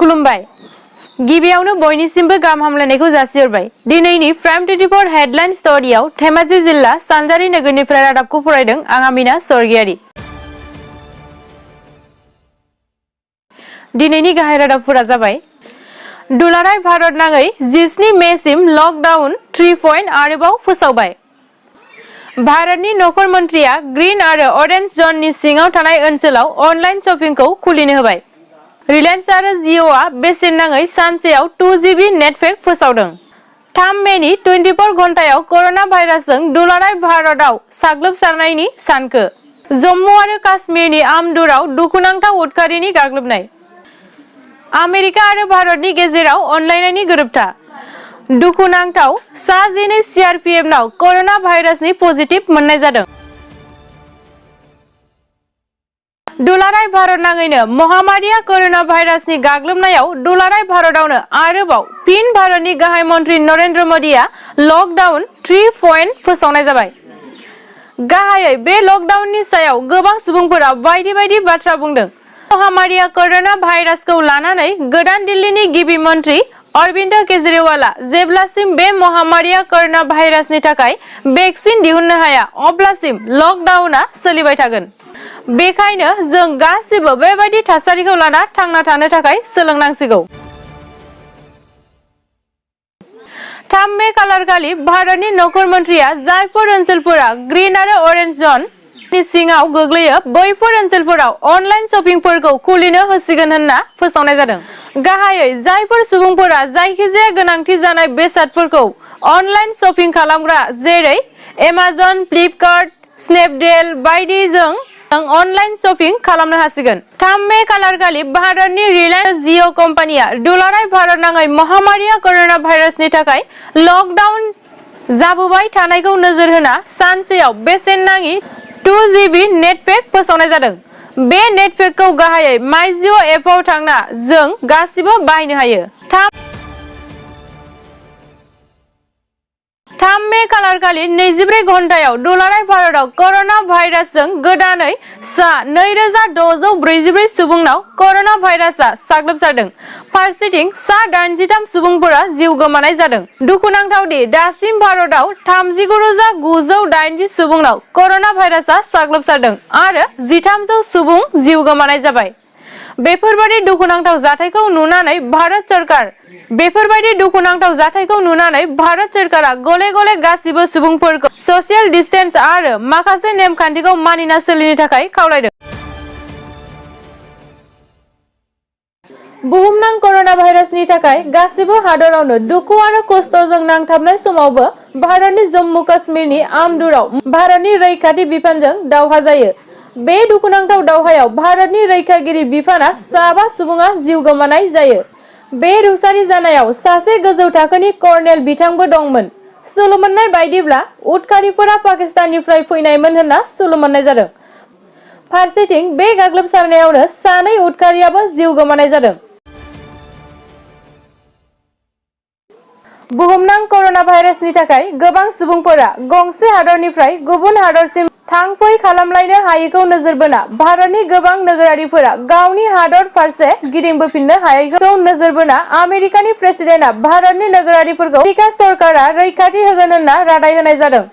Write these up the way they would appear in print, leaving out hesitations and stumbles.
खुलुमबाय गिबियावनो बयनिसिमबो गाहाम हामलायनायखौ जासिहरबाय। दिनैनि प्राइम 24 हेडलाइन स्टोरीआव धेमाजि जिल्ला सानजारि नोगोरनिफ्राय रादाबखौ फरायदों आं आमिना सरगियारि। दिनैनि गाहाय रादाबफोरा जाबाय दुलाराय भारत नाङै 17 मेसिम लकडाउन 3 आरोबाव फोसावबाय। भारतनि नखर मन्थ्रिया ग्रीन आरो अरेन्ज जननि सिङाव थानाय ओनसोलाव अनलाइन शपिंखौ खुलिनो होबाय। रिलायन्स आरो जिअ'आ बेसेन नाङै सानसेयाव 2 GB नेटपेक फोसावदों। 3 मेनि 24 घन्टायाव कर'ना भाइरासजों दुलाराय भारतआव साग्लोबसारनायनि सानखो। जम्मु आरो काश्मीरनि आमदुराव दुखुनांथाव उदखारिनि गाग्लोबनाय। आमेरिका आरो भारतनि गेजेराव अनलायनायनि गोरोबथा। दुखुनांथाव सा 12 CRPFनाव कर'ना भाइरासनि पजिटिभ मोननाय जादों। दुलाराय भारत नाङैनो महामारिया कर'ना भाइरासनि गाग्लोबनायाव दुलाराय भारतआवनो आरोबाव फिन भारतनि गाहाय मन्थ्रि नरेन्द्र मोदीआ लकडाउन 3 फोसावनाय जाबाय। गाहायै बे लकडाउननि सायाव गोबां सुबुंफोरा बायदि बायदि बाथ्रा बुंदों। महामारिया कर'ना भाइरासखौ लानानै गोदान दिल्लीनि गिबि मन्थ्रि अरविन्द केजरीवालआ जेब्लासिम बे महामारिया कर'ना भाइरासनि थाखाय भेक्सिन दिहुननो हाया अब्लासिम लकडाउनआ सोलिबाय थागोन। बेखायनो जों गासिबो बेबायदि थासारिखौ लाना थांना थानो थाखाय सोलोंनांसिगौ। 3 मे खालारखालि भारतनि नखर मन्थ्रिया जायफोर ओनसोलफोरा ग्रीन आरो अरेन्ज जननि सिङाव गोग्लैयो बैफोर ओनसोलफोराव अनलाइन शपिंफोरखौ खुलिनो होसिगोन होनना फोसावनाय जादों। गाहायै जायफोर सुबुंफोरा जायखिजाया गोनांथि जानाय बेसादफोरखौ अनलाइन शपिं खालामग्रा जेरै एमाजन, फ्लिपकार्ट, स्नेपडील बायदिजों अनलाइन शपिं खालामनो हासिगोन। 3 मे खालारखालि भारतनि रिलायन्स जिअ' कम्पानिया दुलाराय भारत नाङै महामारिया कर'ना भाइरासनि थाखाय लकडाउन जाबोबाय थानायखौ नोजोर होना सानसेयाव बेसेन नाङि 2 GB नेटपेक फोसावनाय जादों। बे नेटपेकखौ गाहायै माइ जिअ' एपआव थांना जों गासिबो बाहायनो हायो। 3 मे खालारखालि 24 घन्टायाव दुलाराय भारतआव कर'ना भाइरासजों गोदानै सा 2644 सुबुंनाव कर'ना भाइरासआ साग्लोबसारदों। फारसेथिं सा 83 सुबुंफोरा जिउ गोमानाय जादों। दुखुनांथाव दि दासिम भारतआव 39,980 सुबुंनाव कर'ना भाइरासआ साग्लोबसारदों आरो 1300 सुबुं जिउ गोमानाय जाबाय। बेफोरबायदि दुखुनांथाव जाथायखौ नुनानै भारत सरकारा गले गले गासिबो सुबुंफोरखौ ससियेल डिस्टेन्स आरो माखासे नेमखान्थिखौ मानिना सोलिनो थाखाय खावलायदों। बुहुमनां कर'ना भाइरासनि थाखाय गासिबो हादरावनो दुखु आरो खस्थ'जों नांथाबनाय समावबो भारतनि जम्मु काश्मीरनि आमदुराव भारतनि रैखाथि बिफानजों दावहा जायो। बे दुखुनांथाव दावहायाव भारतनि रैखागिरि बिफाना 5 सुबुङा जिउ गोमानाय जायो। बे रुंसारि जानायाव सासे गोजौ थाखोनि कर्नेल बिथांबो दंमोन। सुलु मोननाय बायदिब्ला उदखारिफोरा पाकिस्ताननिफ्राय फैनायमोन होनना सुलु मोननाय जादों। फारसेथिं बे गाग्लोबसारनायावनो 2 उदखारियाबो जिउ गोमानाय जादों। बुहुमनां कर'ना भाइरासनि थाखाय गोबां सुबुंफोरा गंसे हादरनिफ्राय गुबुन हादरसिम थांफै खालामलायनो हायैखौ नोजोर बोना भारतनि गोबां नोगोरारिफोरा गावनि हादर फारसे गिदिंबोफिननो हायैखौ नोजोर बोना आमेरिकानि प्रेसिडेन्टआ भारतनि नोगोरारिफोरखौ आमेरिका सरकारा रैखाथि होगोन होनना रादाय होनाय जादों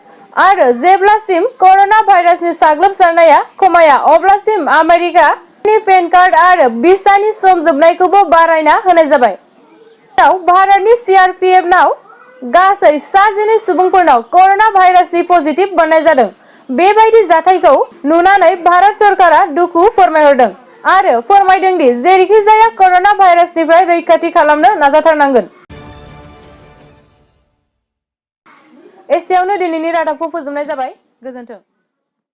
आरो जेब्लासिम कर'ना भाइरासनि साग्लोबसारनाया खमाया अब्लासिम आमेरिकानि पेन कार्ड आरो भिसानि सम जोबनायखौबो बारायना होनाय जाबाय। भारतनि CRPFनाव गासै सा 12 सुबुंफोरनाव कर'ना भाइरासनि पजिटिभ मोननाय जादों। बेबायदि जाथायखौ नुनानै भारत सरकारा दुखु फोरमायहरदों आरो फोरमायदों दि जेरैखिजाया कर'ना भाइरासनिफ्राय रैखाथि खालामनो नाजाथारनांगोन। एसेयावनो दिनैनि रादाबखौ फोजोबनाय जाबाय। गोजोन्थों।